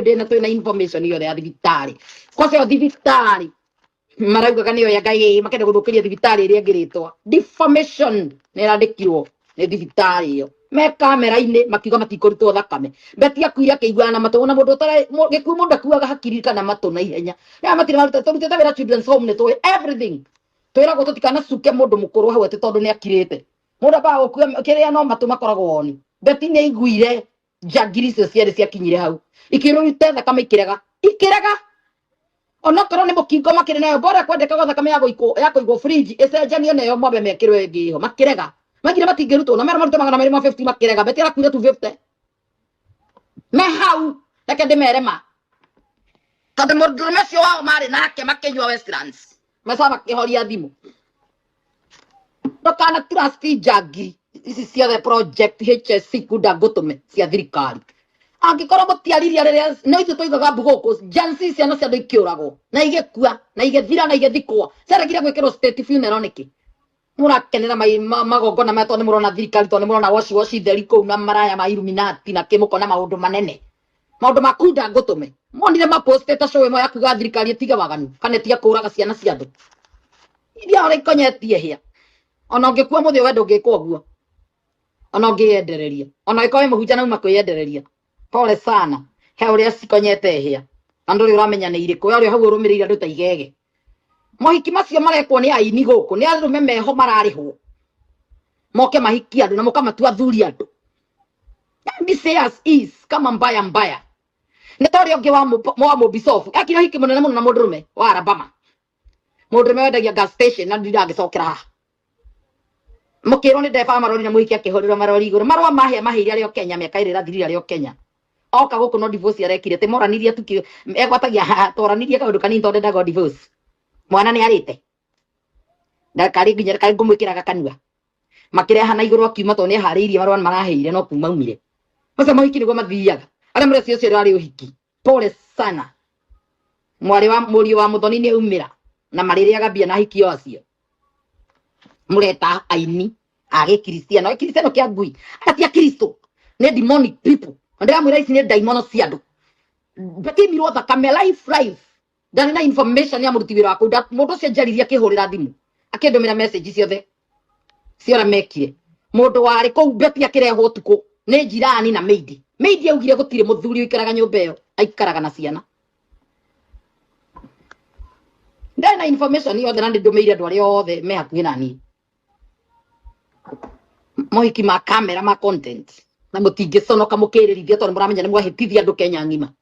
Ndĩna twĩna information yothe ya thibitarĩ. Kwaca thibitarĩ maraugaga nĩyo ya Ngai, makenda gũthũkĩria thibitarĩ ĩrĩa ĩngĩ rĩtwa. Defamation nĩ ĩrandĩkirwo nĩ thibitarĩ ĩyo me kamera-inĩ, makiuga matikũrutwo thakame. Beti akuire akĩiguaga na matũ, ona mũndũ ũtarĩ gĩkuũ, mũndũ akuaga hakiri kana matũ na ihenya. Nĩ matirĩ maruta. Tũrutĩte wĩra children's home, nĩ tũĩ everything. Twĩragwo tũtikanacuke mũndũ mũkũrũ hau atĩ tondũ nĩ akirĩte. Mũndũ ambaga gũkua kĩrĩa no matũ makoragwo oni. Beti nĩ aiguire njangiri icio cierĩ ciakinyire hau ikĩrute thakame, ikĩrega, ikĩrega, onokorwo nĩ mũkingo makĩrĩ nayo bora kwendekaga thakame ya gũikwo ya kũigwo fridge ĩcenjanio nayo mwambe mekĩrwo ĩngĩ ĩho. Makĩrega, maigire matingĩrutwo na mera marute 250, makĩrega. Beti arakuire 250 me hau. Reke ndĩmere ma, tondũ mũndũrũme ũcio wao marĩ nake makĩnyua Westlands maca makĩhoria thimũ. Ndũkana trust njangiri ici ciothe, project HSC kunda ngũtũme cia thirikari. Angĩkorwo mũtiaririe rĩrĩa no ithuĩ tũigaga mbu gũkũ jansi, ciana cia andũ ikĩũragwo na igĩkua na igĩthira na igĩthikwo, ciaregire gwĩkĩrwo state funeral nĩkĩ? Mũrakenera magongona maya tondũ nĩ mũrona thirikari, tondũ nĩ mũrona waci waci theri kũu na maraya ma Illuminati na kĩ, mũkona maũndũ manene, maũndũ ma kunda ngũtũme. Monire mapostĩte show ĩmwe ya kuga thirikari ĩtige waganu kana ĩtige kũũraga ciana cia andũ iria ũrĩa ikonyetie hĩa. Ona ũngĩkua mũthĩ we ndũngĩka ũguo, ona ũngĩyendereria, ona ũngĩkorwo wĩ mũhunjia na uma kwĩyendereria. Pole sana, he ũrĩa cikonyete hĩa na ndũrĩ ũramenya nĩ irĩkũ. We ũrĩa hau ũrũmĩrĩire andũ ta igege. Mohiki macio marekwo nĩ aini gũkũ nĩ arũme meho mararĩhwo moke mahikie andũ na mũkamatua athuri andũ. Let me say as is, kama mbaya mbaya nĩ ta ũrĩa ũngĩ wa mũbicobu ekire ũhiki mũnene mũno na mũndũrũme wa Alabama, mũndũrũme wendagia gas station, na ndirangĩcokera haha. Mũkĩrwo nĩ ndereba wa marori na mũhiki akĩhũrĩrwo marori igũrũ. Marũa mahĩa mahĩire arĩ o Kenya, mĩaka 2 ĩrathirire arĩ o Kenya. Oka gũkũ no divorce arekire. Tĩ moranirie tu egwatagia haha, twaranirie kaũndũ kanini tondũ ndendaga divorce. Mwana nĩ arĩte ndakarĩ nginya karĩ ngũmwĩkĩraga kanua makĩreha na igũrũ akiuma tondũ nĩ aharĩirie marũa marahĩire no kuma aumire. Macio mohiki nĩguo mathiaga arĩa mũreci ũcio ũrarĩ ũhiki. Pole sana, mwarĩ wa mũriũ wa mũthoni nĩ aumĩra na marĩrĩaga mbia na ahiki o acio mũreta aini a gĩkristiano. Gĩkristiano kĩa ngui, aya ti akristo, nĩ demonic people. Na ndĩramwĩra ici nĩ ndaimono cia andũ. Batimirwo thakame life life. Ndarĩ na information ya mũruti wĩra wa kũu. Mũndũ ũcio njaririe akĩhũrĩra thimũ, akĩndũmĩra message ciothe ciora mekire. Mũndũ warĩ kũu Beti akĩrehwo ũtukũ nĩ jirani na maid. Maid augire gũtirĩ mũthuri ũikaraga nyũmba ĩyo, aikaraga na ciana. Ndarĩ na information yothe na nĩ ndũmĩire andũ arĩa othe me hakuhĩ na niĩ. Mohiki ma kamera ma content na mũtingĩconoka mũkĩrĩrithia tondũ mũramenya nĩ mwahĩtithia andũ Kenya ng'ima.